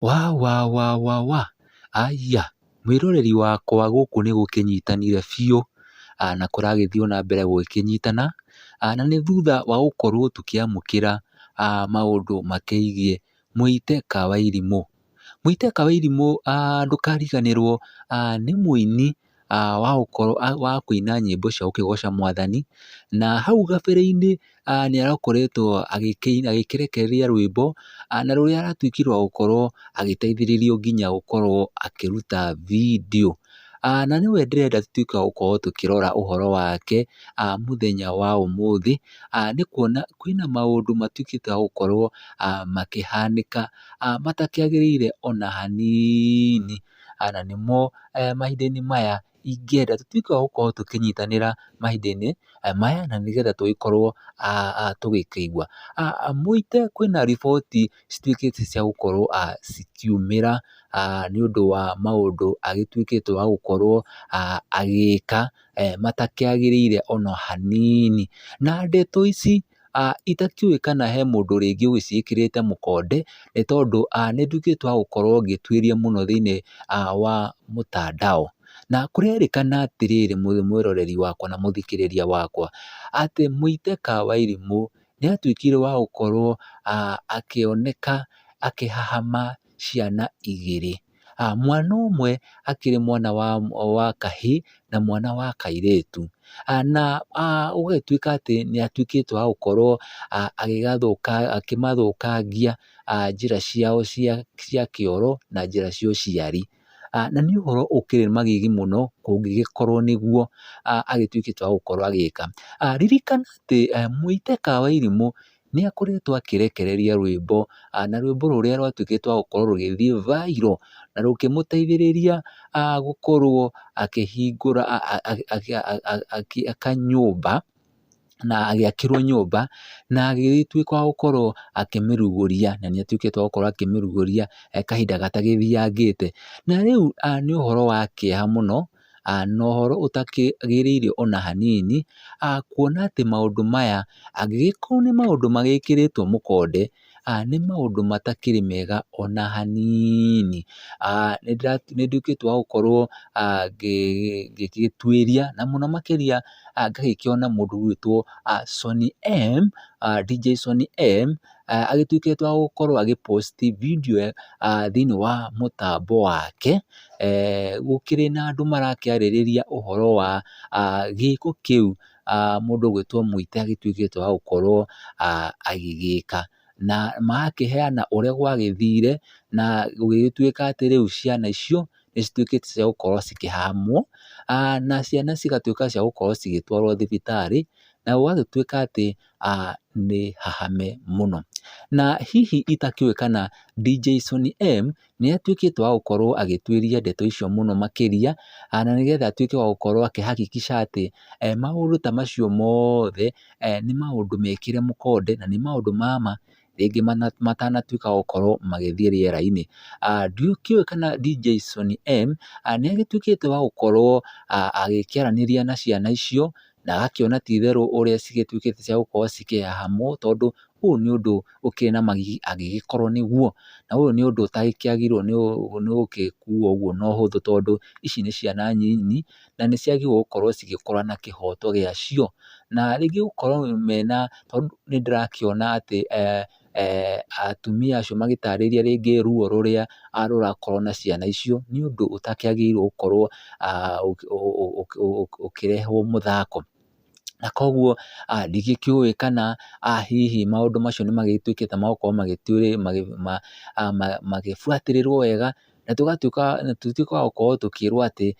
Wa wa wa wa wa, aya mwĩroreri wakwa gũkũ nĩ gũkĩnyitanire biũ, na kũragĩthiĩ o na mbere gũgĩkĩnyitana, na nĩ thutha wa gũkorwo tũkĩamũkĩra maũndũ makĩgiĩ Mũite Kawairimũ. Mũite Kawairimũ ndũkariganĩrwo nĩ mũini wa gũkorwo wa kũina nyĩmbo cia gũkĩgoca mwathani, na hau gabere-inĩ nĩ arakoretwo agĩkĩrekereria rwĩmbo, na rũrĩa aratuĩkire wa gũkorwo agĩteithĩrĩrio nginya gũkorwo akĩruta video. Na nĩwe ndĩrenda tũtuĩke a gũkorwo tũkĩrora ũhoro wake mũthenya wa ũmũthĩ, nĩ kuona kwĩna maũndũ matuĩkĩte wa gũkorwo makĩhanĩka matakĩagĩrĩire ona hanini, na nĩmo mahinda-inĩ maya ingĩenda tũtuĩke a gũkorwo tũkĩnyitanĩra mahinda-inĩ maya na nĩgetha tũgĩkorwo tũgĩkĩigua. Mũite kwĩna riboti cituĩkĩte cia gũkorwo cikiumĩra nĩ ũndũ wa maũndũ agĩtuĩkĩte wa gũkorwo agĩka matakĩagĩrĩire ona hanini. Na ndeto ici itakĩũĩ kana he mũndũ rĩngĩ ũgĩciĩkĩrĩte mũkonde, nĩ tondũ nĩ nduĩkĩte wa gũkorwo ngĩtuĩria mũno thĩiniĩ wa mũtandao. Na kũrerĩkana atĩrĩrĩ mwĩroreri wakwa na mũthikĩrĩria wakwa, atĩ Mũite Kawairimũ nĩ atuĩkire wa gũkorwo akĩoneka akĩhahama ciana igĩrĩ. Mwana ũmwe akĩrĩ mwana wa kahĩĩ na mwana wa kairĩtu. Na gũgagĩtuĩka atĩ nĩ atuĩkĩte wa gũkorwo akĩmathũkangia njĩra ciao cia kĩoro na njĩra cia ũciari. Na nĩ ũhoro ũkĩrĩ magigi mũno kũngĩgĩkorwo nĩguo agĩtuĩkĩte wa gũkorwo agĩka. Ririkana atĩ Mũite Kawairimũ nĩ akoretwo akĩrekereria rwĩmbo, na rwĩmbo rũrĩa rwatuĩkĩte rwa gũkorwo rũgĩthiĩ viral na rũkĩmũteithĩrĩria gũkorwo akĩhingũra agĩaka nyũmba na agĩakĩrwo nyũmba na agĩgĩtuĩka wa gũkorwo akĩmĩrugũria, na nĩ atuĩkĩte wa gũkorwo akĩmĩrugũria kahinda gatagĩthiangĩte. Na rĩu nĩ ũhoro wa kĩeha mũno, na ũhoro ũtakĩagĩrĩire ona hanini, kuona atĩ maũndũ maya angĩgĩkorwo nĩ maũndũ magĩkĩrĩtwo mũkonde, nĩ maũndũ matakĩrĩ mega ona hanini. Nĩ nduĩkĩte wa gũkorwo ngĩgĩtuĩria na mũno makĩria ngagĩkĩona mũndũ ũgwĩtwo Sonny M, DJ Sonny M, agĩtuĩkĩte wa gũkorwo agĩ post video thĩiniĩ wa mũtambo wake, gũkĩrĩ na andũ marakĩarĩrĩria ũhoro wa gĩko kĩu mũndũ ũgwĩtwo Mũite agĩtuĩkĩte wa gũkorwo agĩgĩka. Na magakĩheana ũrĩa gwagĩthire na gũgĩtuĩka atĩ rĩu ciana icio nĩ cituĩkĩte cia gũkorwo cikĩhamwo, na ciana cigatuĩka cia gũkorwo cigĩtwarwo thibitarĩ, na gũgagĩtuĩka atĩ nĩ hahame mũno. Na hihi itakĩũĩ kana DJ Sonny M nĩ atuĩkĩte wa gũkorwo agĩtuĩria ndeto icio mũno makĩria, na nĩgetha atuĩke wa gũkorwo akĩ hakikisha atĩ maũndũ ta macio mothe nĩ maũndũ mekĩre mũkonde na nĩ maũndũ ma ma rĩngĩ matanatuĩka gũkorwo magĩthiĩ rĩera-inĩ. Ndikĩũĩ kana DJ Sonny M nĩ agĩtuĩkĩte wa gũkorwo agĩkĩaranĩria na ciana icio na agakĩona ti itherũ ũrĩa cigĩtuĩkĩte cia gũkorwo cikĩhahamwo, tondũ ũyũ nĩ ũndũ ũkĩrĩ na magigi angĩgĩkorwo nĩguo, na ũyũ nĩ ũndũ ũtagĩkĩagĩrĩirwo nĩ gũgĩkuo ũguo na ũhũthũ, tondũ ici nĩ ciana nini na nĩ ciagĩrĩirwo gũkorwo cigĩkũra na kĩhoto gĩacio, na rĩngĩ gũkorwo mena, tondũ nĩ ndĩrakĩona atĩ atumia acio magĩtarĩria rĩngĩ ruo rũrĩa rũrakorwo na ciana icio, nĩ ũndũ ũtakĩagĩrĩirwo gũkorwo ũkĩrehwo mũthako. Na koguo ndigĩkĩũĩ kana hihi maũndũ macio nĩ magĩtuĩkĩte ma gũkorwo magĩbuatĩrĩrwo wega, na tũgatuĩka tũtuĩke wa gũkorwo tũkĩrwo atĩ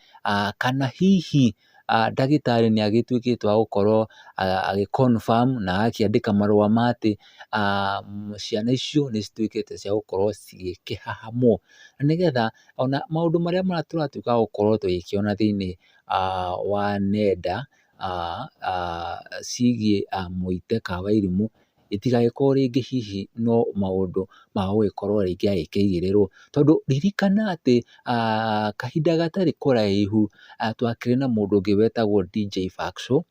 kana hihi ndagĩtarĩ nĩ agĩtuĩkĩte wa gũkorwo agĩ confirm na agakĩandĩka marũa ma atĩ ciana icio nĩ cituĩkĩte cia gũkorwo cigĩkĩhahamwo, na nĩgetha ona maũndũ marĩa tũratuĩka a gũkorwo tũgĩkĩona thĩiniĩ wa nenda ciĩgiĩ Mũite Kawairimũ, itigagĩkorwo rĩngĩ hihi no maũndũ ma gũgĩkorwo rĩngĩ agĩkĩigĩrĩrwo. Tondũ ririkana atĩ kahinda gatarĩ kũraihu twakĩrĩ na mũndũ ũngĩ wetagwo DJ Faxo,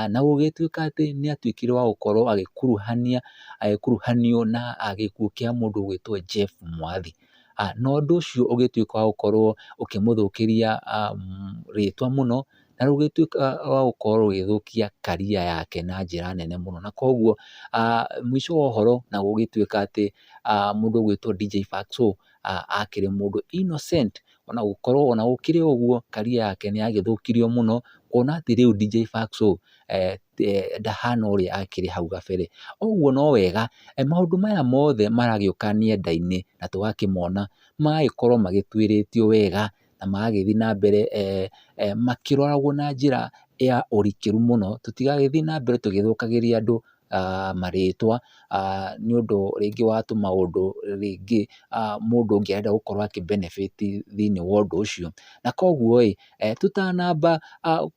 na gũgĩtuĩka atĩ nĩ atuĩkire wa gũkorwo agĩkuruhania agĩkuruhanio na gĩkuũ kĩa mũndũ ũgwĩtwo Jeff Mwathi. Na ũndũ ũcio ũgĩtuĩka wa gũkorwo ũkĩmũthũkĩria rĩtwa mũno, na rũgĩtuĩka wa gũkorwo rũgĩthũkia career yake na njĩra nene mũno. Na koguo mũico wa ũhoro na gũgĩtuĩka atĩ mũndũ ũgwĩtwo DJ Fatxo akĩrĩ mũndũ innocent, ona gũkorwo ona gũkĩrĩ ũguo career yake nĩ yagĩthũkirio mũno, kuona atĩ rĩu DJ Fatxo ndahana ũrĩa akĩrĩ hau gabere. Ũguo no wega maũndũ maya mothe maragĩũka nenda-inĩ na tũgakĩmona, magagĩkorwo magĩtuĩrĩtio wega na magagĩthiĩ na mbere makĩroragwo na njĩra ya ũrikĩru mũno, tũtigagĩthiĩ na mbere tũgĩthũkagĩria andũ marĩtwa nĩ ũndũ rĩngĩ wa tũmaũndũ rĩngĩ mũndũ ũngĩ arenda gũkorwo akĩ benefit thĩiniĩ wa ũndũ ũcio. Na koguo ĩ, tũtanamba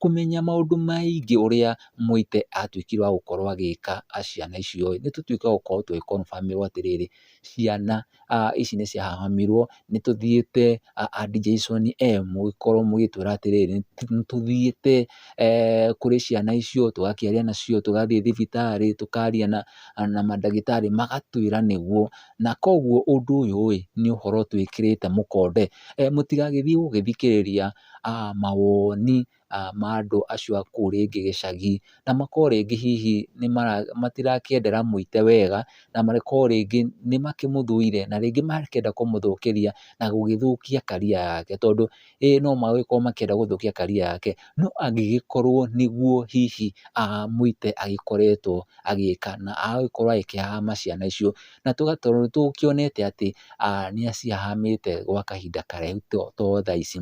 kũmenya maũndũ maingĩ ũrĩa Mũite atuĩkire wa gũkorwo agĩka ciana icio ĩ, nĩ tũtuĩke wa gũkorwo tũgĩ confirm ĩrwo atĩrĩrĩ, ciana ici nĩ ciahahamirwo, nĩ tũthiĩte a DJ Son M mũgĩkorwo mũgĩtwĩra atĩrĩrĩ, nĩ tũthiĩte kũrĩ ciana icio, tũgakĩaria nacio, tũgathiĩ thibitarĩ, tũkaria na mandagĩtarĩ magatwĩra nĩguo. Na koguo ũndũ ũyũ ĩ, nĩ ũhoro twĩkĩrĩte mũkonde. Mũtigagĩthiĩ gũgĩthikĩrĩria mawoni ma andũ acio a kũu rĩngĩ gĩcagi, na makorwo rĩngĩ hihi nĩ matirakĩendera Mũite wega, na makorwo rĩngĩ nĩ makĩmũthũire, na rĩngĩ makĩenda kũmũthũkĩria na gũgĩthũkia career yake, tondũ ĩĩ no magĩkorwo makĩenda gũthũkia career yake, no angĩgĩkorwo nĩguo hihi Mũite agĩkoretwo agĩka na agagĩkorwo agĩkĩhahama ciana icio, na tũgakorwo tũkĩonete atĩ nĩ acihahamĩte gwa kahinda karaihu to thaa ici.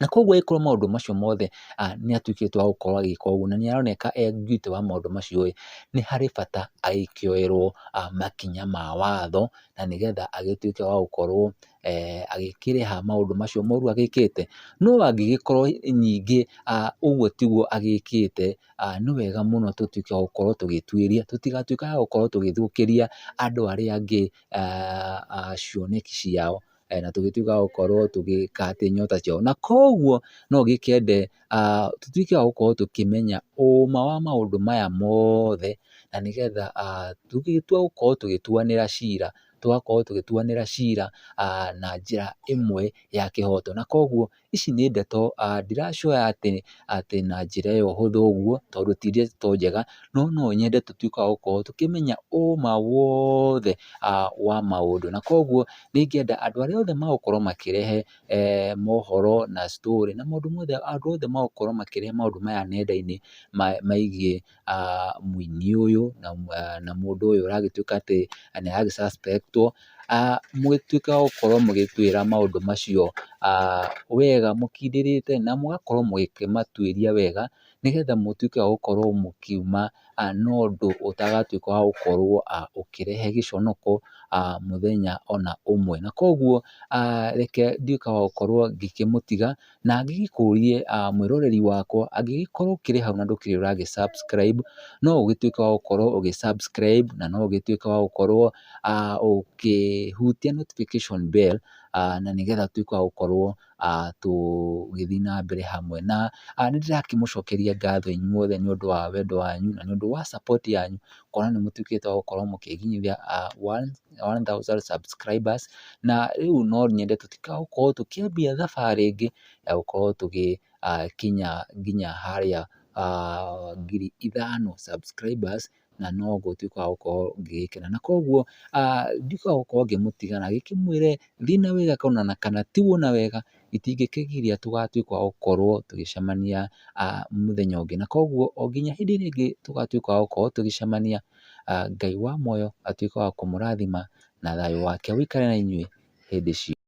Na koguo angĩkorwo maũndũ macio mothe nĩ atuĩkĩte wa gũkorwo agĩka ũguo na nĩ aroneka e guilty wa maũndũ macio ĩ, nĩ harĩ bata agĩkĩoerwo makinya ma watho na nĩgetha agĩtuĩke wa gũkorwo agĩkĩrĩha maũndũ macio moru agĩkĩte. No angĩgĩkorwo ningĩ ũguo tiguo agĩkĩte, nĩ wega mũno tũtuĩke wa gũkorwo tũgĩtuĩria, tũtigatuĩke a gũkorwo tũgĩthũkĩria andũ arĩa angĩ cioneki ciao na tũgĩtuĩke a gũkorwo tũgĩka atĩ nyota ciao. Na koguo no ngĩkĩende tũtuĩke a gũkorwo tũkĩmenya ũma wa maũndũ maya mothe, na nĩgetha tũgĩtua gũkorwo tũgĩtuanĩra cira, tũgakorwo tũgĩtuanĩra cira na njĩra ĩmwe ya kĩhoto. Na koguo ici nĩ ndeto ndiracioya atĩ na njĩra ĩyo hũthũ ũguo, tondũ ti ndeto njega, no no nyende tũtuĩke a gũkorwo tũkĩmenya ũma wothe wa maũndũ. Na koguo nĩ ingĩenda andũ arĩa othe magũkorwo makĩrehe mohoro na story na maũndũ mothe, andũ othe magũkorwo makĩrehe maũndũ maya nenda-inĩ megiĩ mũini ũyũ na mũndũ ũyũ ũragĩtuĩka atĩ nĩ aragĩ suspect wo, mũgĩtuĩke a gũkorwo mũgĩtwĩra maũndũ macio wega mũkindĩrĩte na mũgakorwo mũgĩkĩmatuĩria wega, nĩgetha mũtuĩke a gũkorwo mũkiuma na ũndũ ũtagatuĩka wa gũkorwo ũkĩrehe gĩconoko mũthenya ona ũmwe. Na koguo reke nduĩke wa gũkorwo ngĩkĩmũtiga na ngĩgĩkũrie mwĩroreri wakwa, angĩgĩkorwo ũkĩrĩ hau na ndũkĩrĩ ũragĩ subscribe, no ũgĩtuĩke wa gũkorwo ũgĩ subscribe na no ũgĩtuĩke wa gũkorwo ũkĩhutia notification bell na nĩgetha tũtuĩke wa gũkorwo tũgĩthiĩ na mbere hamwe. Na nĩ ndĩrakĩmũcokeria ngatho inyuothe nĩ ũndũ wa wendo wanyu na nĩ ũndũ wa support yanyu, kuona nĩ mũtuĩkĩte wa gũkorwo mũkĩnginyithia 1000 subscribers. Na rĩu no nyende tũtikae tũkĩambia thabarĩ ĩngĩ ya gũkorwo tũgĩkinya nginya harĩa 5,000 subscribers, na no ngũtuĩka wa gũkorwo ngĩgĩkena. Na koguo nduĩke wa gũkorwo ngĩmũtiga na ngĩkĩmwĩre thiĩ na wega kana tigwo na wega, itingĩkĩgiria tũgatuĩka wa gũkorwo tũgĩcemania mũthenya ũngĩ. Na koguo o nginya hĩndĩ ĩrĩa ĩngĩ tũgatuĩka wa gũkorwo tũgĩcemania, Ngai wa muoyo atuĩke wa kũmũrathima na thayũ wake ũikare na inyuĩ hĩndĩ ciothe.